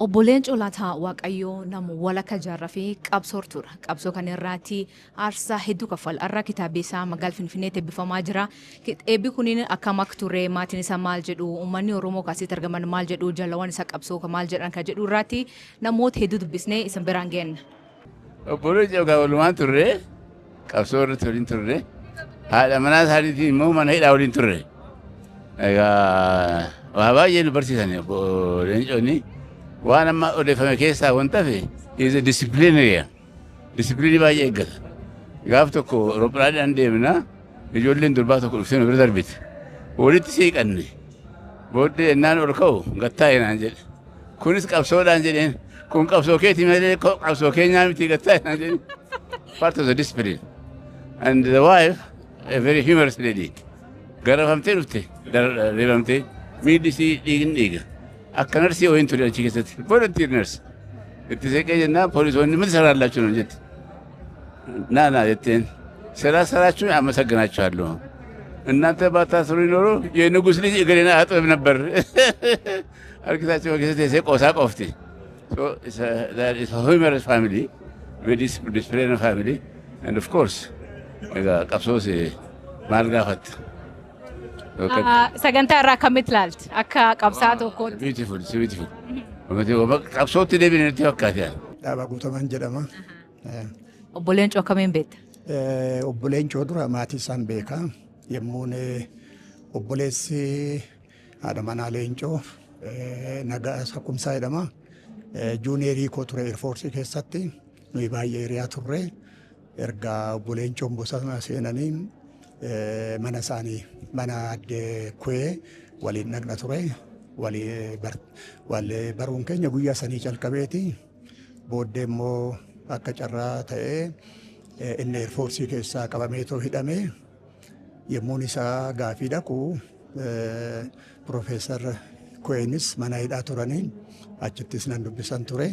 Obbo Leencoo Lataa Waaqayyoo nama walakka jaarraa fi qabsoortuudha. Qabsoo kana irraatti aarsaa hedduu kaffala. Har'a kitaabbi isaa magaala Finfinneetti eebbifamaa jira. Eebbi kuniin akkam akka ture, maatiin isaa maal jedhu, uummanni Oromoo kaasitti argaman maal jedhu, jaalawwan isaa qabsoo maal jedhan kan jedhu irraatti namoota hedduu dubbisnee isin biraan geenna. Obbo Leencoo egaa walumaan turre, qabsoo irratti waliin turre, haadha manaa isaaniitiin immoo mana hidhaa waliin turre. Egaa waa baay'ee nu barsiisan Obbo Leencooni. Waan amma odeeffame keessaa wanta hafe, is a disciplinarian. Discipline baay'ee eeggata. Gaaf tokko roophilaadhaan deemna, ijoolleen durbaa tokko dhuftee nu bira darbite. Walitti siiqanne. Booddee ennaan ol ka'u gattaa'e naan jedhe. Kunis qabsoodhaan jedheen. Kun qabsoo keeti malee qabsoo keenyaa miti, gattaa'e naan jedhe. Part of the discipline. And the wife, a very humorous lady. Garafamtee dhufte, reebamtee, miilli isii dhiigni dhiiga. Akka narsii wayiin ture achi keessatti. Volunteer nurse. Itti seeqee jennaan, poolisoonni ምን ትሰራላችሁ ነው jette. ና ና jetteen. ስራ ስራችሁ አመሰግናችኋለሁ። እናንተ ባታስሩኝ ኖሮ የንጉስ ልጅ እግሬን አያጥብም ነበር። Argitaachuu keessatti teessee qoosaa qoofti. So it's a humorous family, very disciplined family, and of course, egaa qabsoos maal gaafatta? Sagantaa irraa akkamitti ilaalti? Akka qabsaa tokkootti. Beautiful, it's beautiful. Qabsootti deebine natti fakkaate. Dhaabaa Guutamaan jedhama. Obbo Leencoo akkamiin beekta? Obbo Leencoo dura maatii isaan beeka. Yommuun obboleessi haadha manaa Leencoo Nagaa Sakkumsaa jedhama. Junior koo ture Air Force keessatti, nuyi baay'ee hiriyaa turre. Erga Obbo Leencoon bosona seenanii mana isaanii, mana addee Ku'ee waliin dhaqna ture. Wal baruun keenya guyyaa sanii calqabeeti. Booddee immoo akka carraa ta'ee inni Air Force keessaa qabameetoo hidhame. Yommuun isaa gaafii dhaqu Profeesar Ku'eenis mana hidhaa turanii, achittis nan dubbisan ture.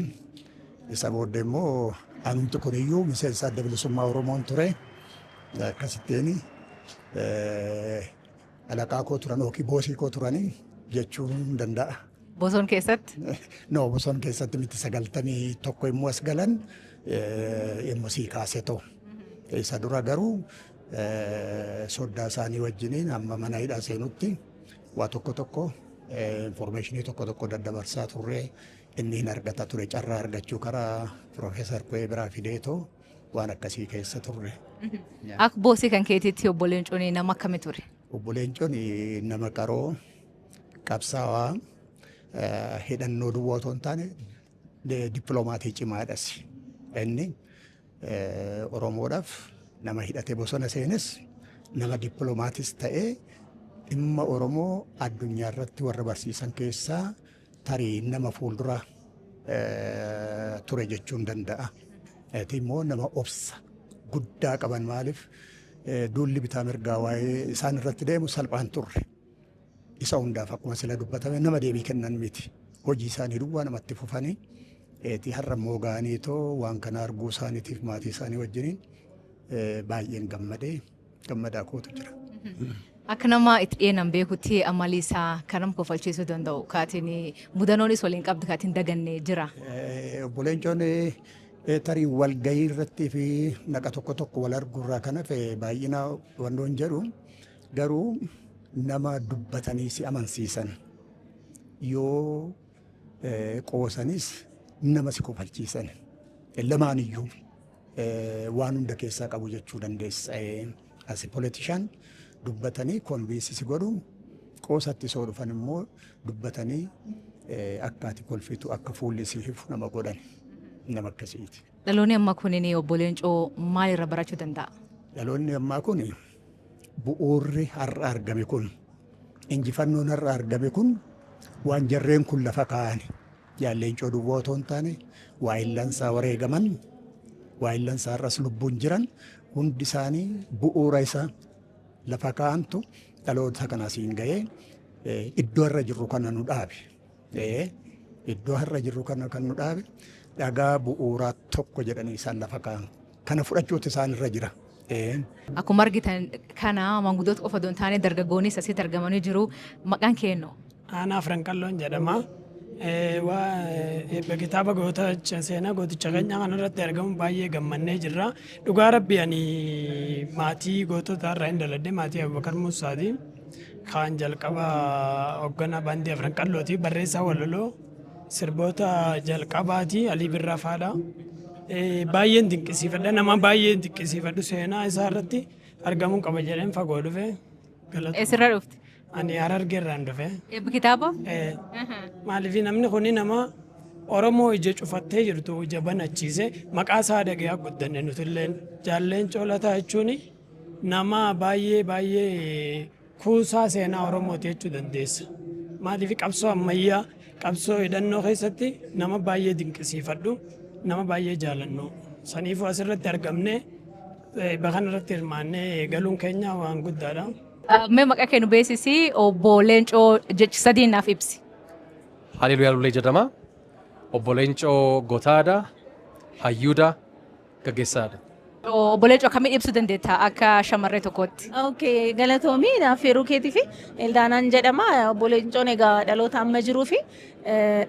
Isa booddee immoo anumti kuniyyuu miseensa Adda Bilisummaa Oromoon ture. Akkasittiin alaqaa koo turan yookiin boss koo turanii jechuu hin danda'a. Bosona keessatti? No, bosona keessatti miti, 91 immoo as galan immoo sii kaasee ta'u. Isa dura garuu soddaa isaanii wajjiniin hamma mana hidhaa seenutti waa tokko tokko, information tokko tokko daddabarsaa turre. Inni hin argata ture carraa argachuu karaa Profeesar Ku'ee biraa fideetoo waan akkasii keessa turre. Akka boss kan keetiitti Obbo Leencoon nama akkamii ture? Obbo Leencoon nama qaroo, qabsaawaa, hidhannoo duwwaa otoo hin taane dippiloomatii cimaadhas. Inni Oromoodhaaf nama hidhatee bosona seenes, nama dippiloomaatis ta'ee dhimma Oromoo addunyaa irratti warra barsiisan keessaa tarii nama fuuldura ture jechuun danda'a. Ati immoo nama obsa guddaa qaban. Maaliif, duulli bitaa mirgaa waa'ee isaan irratti deemu salphaan turre. Isa hundaaf akkuma sila dubbatame nama deebii kennan miti. Hojii isaanii duwwaa namatti fufanii eetii har'a immoo ga'anii too waan kana arguu isaaniitiif maatii isaanii wajjiniin baay'een gammadee, gammadaa kootu jira. Akka nama itti dhiyeenan beekutti amalli isaa kan nama kofalchiisuu danda'u kaatiin mudanoonis waliin qabdu kaatiin daganne jira? Obbo Leencoon tarii walgahii irrattii fi naqa tokko tokko wal arguu irraa kan hafe baay'ina wannoon jedhu, garuu nama dubbatanii si amansiisan, yoo qoosanis nama si kofalchiisan, lamaan iyyuu waan hunda keessaa qabu jechuu dandeessa. As politician dubbatanii convince si godhu, qoosatti soo dhufan immoo dubbatanii akka ati kolfitu, akka fuulli si hifu nama godhan, nama akkasiiti. Dhaloonni ammaa kunin Obbo Leencoo maalirra barachuu danda'a? Dhaloonni ammaa kun bu'uurri har'a argame kun, injifannoon har'a argame kun waan jarreen kun lafa kaa'ani. Jaal Leencoo duwwaa otoo hin taane, waa illansaa wareegaman, waa illansaa har'as lubbuun jiran hundi isaanii bu'uura isa lafa kaa'antu dhaloota kana asiin ga'ee iddoo har'a jirru kana nu dhaabe. Iddoo har'a jirru kana kan nu dhaabe dhagaa bu'uuraa tokko jedhanii isaan lafa kaa'an. Kana fudhachuutu isaan irra jira. Akkuma argitan kana maanguddoota qofa osoo hin taane dargaggoonnis asitti argamanii jiru. Maqaan keenyu? Aanaa Afranqalloon jedhama. Eebba kitaaba gooticha seenaa gooticha keenya kanarratti argamu baay'ee gammannee jirra. Dhugaa Rabbi, ani maatii gootota irraa hin daladhe, maatii Abubakar Musaati. Kaan jalqaba hoogganaa baandii Afran Qallooti, barreessaa walaloo sirboota jalqabaati, Alii Birraa faadha. Baay'een dinqisiifadha, nama baay'een dinqisiifadhu seenaa isaa irratti argamuu qaba jedheen fagoo dhufe. Eessarraa dhufte? Ani Harargee irraan dhufe. Eebba kitaaba? Maaliif, namni kun nama Oromoo ija cufattee jirtu ija banachiise. Maqaa isaa dhagayaa guddanne nutilleen. Jaalleen Coolataa jechuun nama baay'ee baay'ee kuusaa seenaa Oromooti jechuu dandeessa. Maaliif, qabsoo ammayyaa, qabsoo hidhannoo keessatti nama baay'ee dinqisiifadhu, nama baay'ee jaalannu. Saniifuu asirratti argamnee eebba kanarratti hirmaannee galuun keenya waan guddaadha. Mee maqaa kee nu beeksisi, obbo Leencoo jechi sadiin naaf ibsi. Haleluyaa Lullee jedhama. Obbo Leencoo gootaadha, hayyuudha, gaggeessaadha. Obbo Leencoo akkamiin ibsuu dandeetta akka shamarree tokkootti? Okay, galatoomii naaf yeroo keetii fi Eldaanaan jedhama. Obbo Leencoon egaa dhaloota amma jiruu fi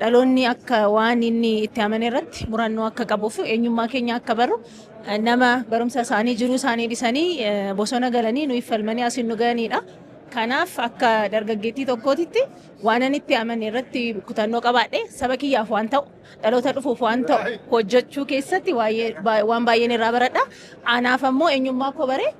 dhaloonni akka waan inni itti amane irratti murannoo akka qabuu fi eenyummaa keenya akka baru, nama barumsa isaanii, jiruu isaanii dhisanii bosona galanii nuyi falmanii asiin nu gahanidha. Kanaaf akka dargaggeettii tokkootitti waan ani itti amane irratti kutannoo qabaadhe, saba kiyyaaf waan ta'u, dhaloota dhufuuf waan ta'u hojjechuu keessatti waan baay'een irraa baradha. Anaaf ammoo eenyummaa koo baree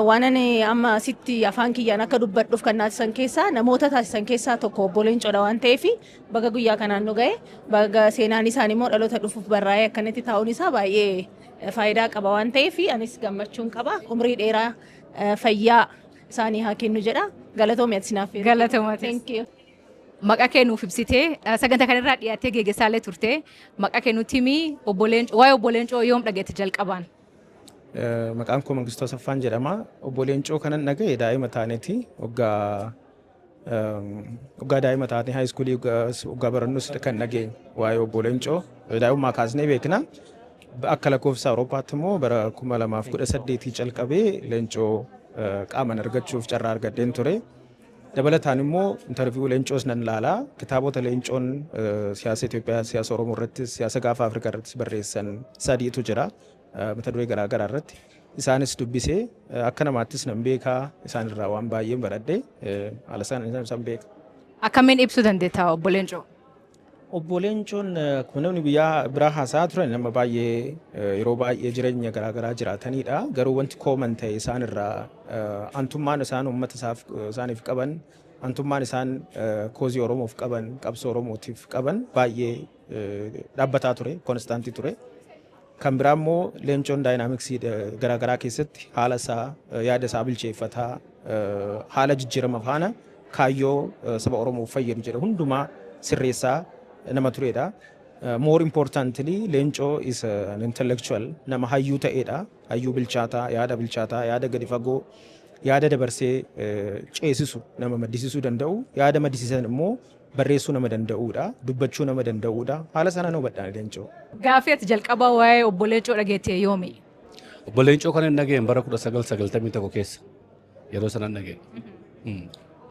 waan ani amma asitti afaan kiyyaan akka dubbadhuuf kan taasisan keessaa, namoota taasisan keessaa tokko obbo Leencoodha waan ta'eef, baga guyyaa kanaan nu ga'e. Baga seenaan isaanii immoo dhaloota dhufuuf barraa'ee akkanatti taa'uun isaa baay'ee faayidaa qaba waan ta'eef, anis gammachuun qaba. Umrii dheeraa, fayyaa isaanii haa kennu jedha. Galatoomi ati sinaaf. Galatoomatis. Thank you. Maqaa kee nuuf ibsitee, sagantaa kanarraa dhiyaattee geggeessaallee turte, maqaa kee nutti himi. Obbo Leencoo, waa'ee obbo Leencoo yoom dhageette jalqabaan? Maqaan koo Mangistuu Asaffaan jedhama. Obbo Leencoo kanan dhaga'e daa'ima taaneeti. Waggaa daa'ima taatee high schoolii waggaa barannus kan dhageenye waa'ee obbo Leencoo daa'imummaa kaasnee beekna. Akka lakkoofsa Awurooppaatti immoo bara 2018 calqabee Leencoo qaaman argachuuf carraa argadheen ture. Dabalataan immoo interview Leencoos nan ilaalaa. Kitaabota Leencoon siyaasa Itoophiyaa, siyaasa Oromoo irrattis, siyaasa gaafa Afrikaa irrattis barreessan sadiitu jira. Mata duree garaa garaa irratti. Isaanis dubbisee akka namaattis nan beekaa, isaan irraa waan baay'een baradhe, haala isaan isaan beeka. Akkamiin ibsuu dandeetta obbo Leencoo? Obbo Leencoon akkuma namni biyyaa biraa haasa'aa turan nama baay'ee yeroo baay'ee jireenya garaa garaa jiraatanidha. Garuu wanti common ta'e isaan irraa antummaan isaan uummata isaaniif qaban, antummaan isaan causeii Oromoof qaban, qabsoo Oromootiif qaban baay'ee dhaabbataa ture, constantii ture. Kan biraa immoo Leencoon dynamicsii garaa garaa keessatti haala isaa, yaada isaa bilcheeffataa, haala jijjiirama faana kaayyoo saba Oromoof fayyadu jedhe hundumaa sirreessaa nama turedha. More importantly, Leencoo is an intellectual, nama hayyuu ta'edha. Hayyuu bilchaataa, yaada bilchaataa, yaada gadi fagoo, yaada dabarsee ceesisu nama maddisiisuu danda'u, yaada maddisiisan immoo barreessuu nama danda'uudha, dubbachuu nama danda'uudha. Haala sana hubadhaan Leencoo. Gaaffii ati jalqaba waa'ee obbo Leencoo dhageette yoomi? Obbo Leencoo kan hin dhageen bara 1991 keessa, yeroo sana dhageen.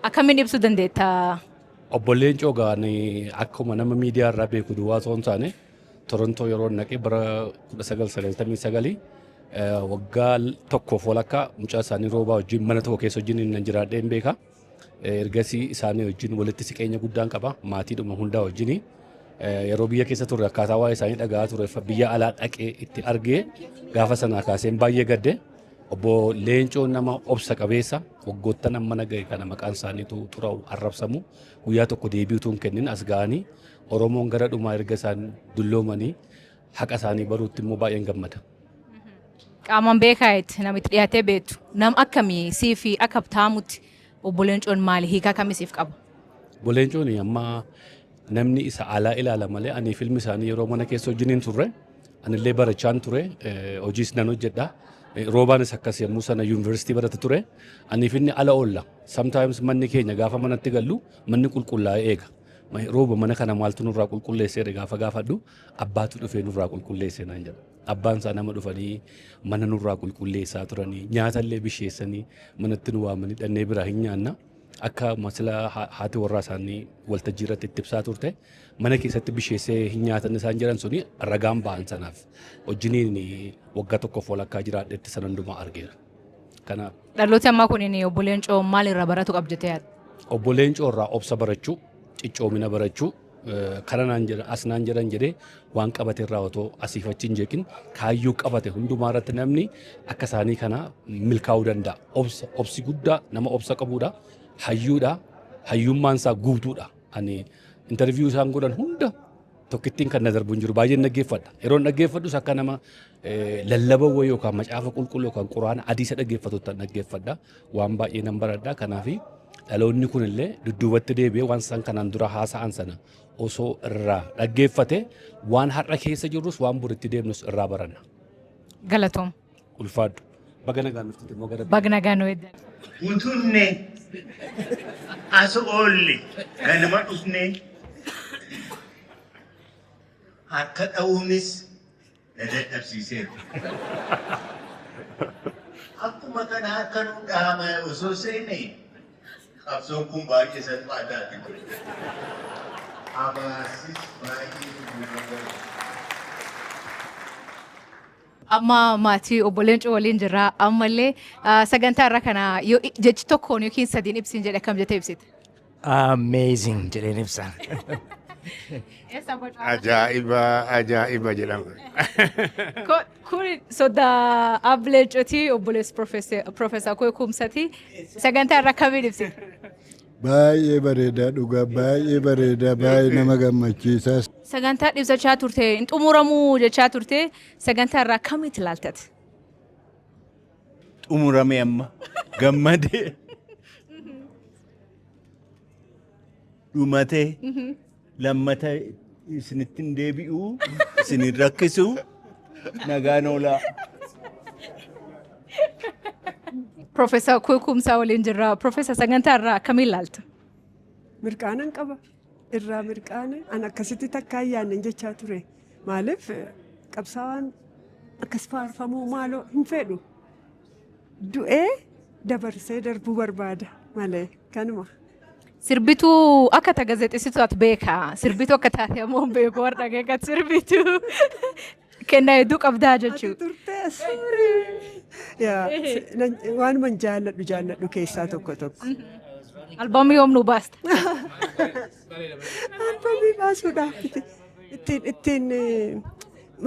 Akkamiin ibsuu dandeetta? Obbo Leencoo gaani akkuma nama miidiyaa irraa beeku duwwaa osoo hin taane, Torontoo yeroo naqee bara 1999 waggaa tokkoof walakkaa mucaa isaanii Roobaa wajjin mana tokko keessa wajjin nan jiraadhee hin beeka. Ergasii isaanii wajjin walitti siqeenya guddaan qaba, maatiidhuma hundaa wajjini. Yeroo biyya keessa turre akkaataa waa'ee isaanii dhaga'aa ture, biyya alaa dhaqee itti argee gaafa sanaa kaaseen baay'ee gadde. Obbo Leencoo nama obsa qabeessa, waggoottan amma nagaye kana maqaan isaaniitu xuraa'u, arrabsamu, guyyaa tokko deebii utuu hin kennin as ga'anii, Oromoon gara dhumaa erga isaan dulloomanii haqa isaanii baruutti immoo baay'een gammada. Qaamaan beekaa itti namitti dhiyaatee beektu, nam akkamii sii fi akka taamutti obbo Leencoon maali, hiikaa kamii siif qaba? Obbo Leencoon amma namni isa alaa ilaala malee, ani filmi isaanii yeroo mana keessa wajjin hin turre, anillee barachaan ture, hojiis nan hojjedha. Roobaanis akkas, yommuu sana yuunivarsiitii barata ture. Aniif inni ala oolla. Sometimes manni keenya gaafa manatti gallu manni qulqullaa'ee eega. Rooba, mana kana maaltu nurraa qulqulleessee gaafa gaafadhu, abbaatu dhufee nurraa qulqulleessee naan jedha. Abbaan isaa nama dhufanii mana nurraa qulqulleessaa turanii, nyaatallee bisheessanii manatti nu waamanii dhannee biraa hin nyaanna. Akka masila haati warraa isaanii waltajjii irratti itti ibsaa turte, mana keessatti bisheessee hin nyaatan isaan jedhan suni ragaan ba'an sanaaf wajjiniin waggaa tokkoof walakkaa jiraadhetti sana hundumaa argeera. Kanaaf. Dhalooti ammaa kun obbo Leencoo maal irraa baratu qaba jettee yaadda? Obbo Leencoo irraa obsa barachuu, cichoomina barachuu, kana naan jedhan, as naan jedhan jedhee waan qabate irraa otoo asiif achi hin jeeqin kaayyoo qabate hundumaa irratti namni akka isaanii kana milkaa'uu danda'a. Obsa, obsi guddaa, nama obsa qabudha. Hayyuudha. Hayyummaan isaa guutuudha. Ani interview isaan godhan hunda tokkittiin kan na darbu hin jiru, baay'een dhaggeeffadha. Yeroon dhaggeeffadhus akka nama lallaba wayii yookaan macaafa qulqulluu yookaan quraana hadiisa dhaggeeffatutti dhaggeeffadha. Waan baay'ee nan baradha. Kanaaf dhaloonni kun illee dudduubatti deebi'ee waan isaan kanaan dura haasa'an sana osoo irraa dhaggeeffate, waan har'a keessa jirrus waan boritti deemnus irraa baranna. Galatoom. Ulfaadhu. Baga nagaan dhuftite immoo gara. Baga nagaan nu eeddan. Utunne as oolle, ganama dhufne, harka dha'uunis na dadhabsiiseera. Akkuma kana harka nuu dhahama osoo seene, qabsoon kun baay'ee salphaa taate ture. Abaarsis baay'ee nurra ga'e. Amma maatii obbo Leencoo waliin jirra. Ammallee sagantaa irra kana yoo jechi tokkoon yookiin sadiin ibsiin jedhe, akkam jettee ibsite? Amazing jedheen ibsa. Ajaa'iba, ajaa'iba jedhama. Kun sodaa Ab Leencooti, obboleessi Profeesar Kumsati. Sagantaa irra akkamiin ibsite? Baay'ee bareedaa dhugaa, baay'ee bareedaa, baay'ee nama gammachiisa. Sagantaa ibsachaa turte, hin xumuramuu jechaa turte, sagantaa irraa akkamitti ilaaltate? Xumurame, amma gammadee dhumatee lammata isinitti hin deebi'u, isin hin rakkisu, nagaan oolaa. Profeesar Kumsaa waliin jirra. Profeesar, sagantaa irraa akkamiin ilaalta? Mirqaanan qaba. Irraa mirqaane an akkasitti takkaa hin yaadne jechaa ture. Maaliif qabsaa'aan akkas faarfamuu maaloo hin fedhu. Du'ee dabarsee darbuu barbaada malee kanuma. Sirbituu akka ta gaazexeessituu ati beeka. Sirbituu akka taate ammoo hin beeku, warra dhagee kan sirbitu. Kennaa hedduu qabdaa jechuudha. Turtees. Yaa, waanuman jaalladhu jaalladhu keessaa tokko tokko. Albaamii yoom nu baasta? Albaamii baasuudhaaf ittiin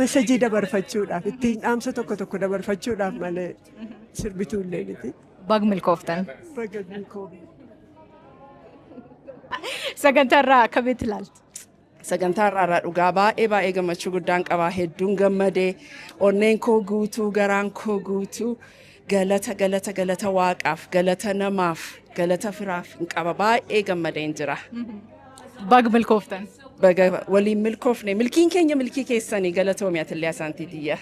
message dabarfachuudhaaf, ittiin dhaamsa tokko tokko dabarfachuudhaaf malee sirbituu illee miti. Baga milkooftan. Baga milkoofne. Sagantaa irraa akkamitti ilaalta? Sagantaa irraa dhugaa baay'ee baay'ee gammachuu guddaan qaba. Hedduun gammadee, onneen koo guutuu, garaan koo guutuu, galata, galata, galata waaqaaf, galata namaaf, galata firaaf hin qaba. Baay'ee gammadeen jira. Baga milkooftan. Baga waliin milkoofne. Milkiin keenya milkii keessanii. Galatoomi atillee, asaantii tiyya.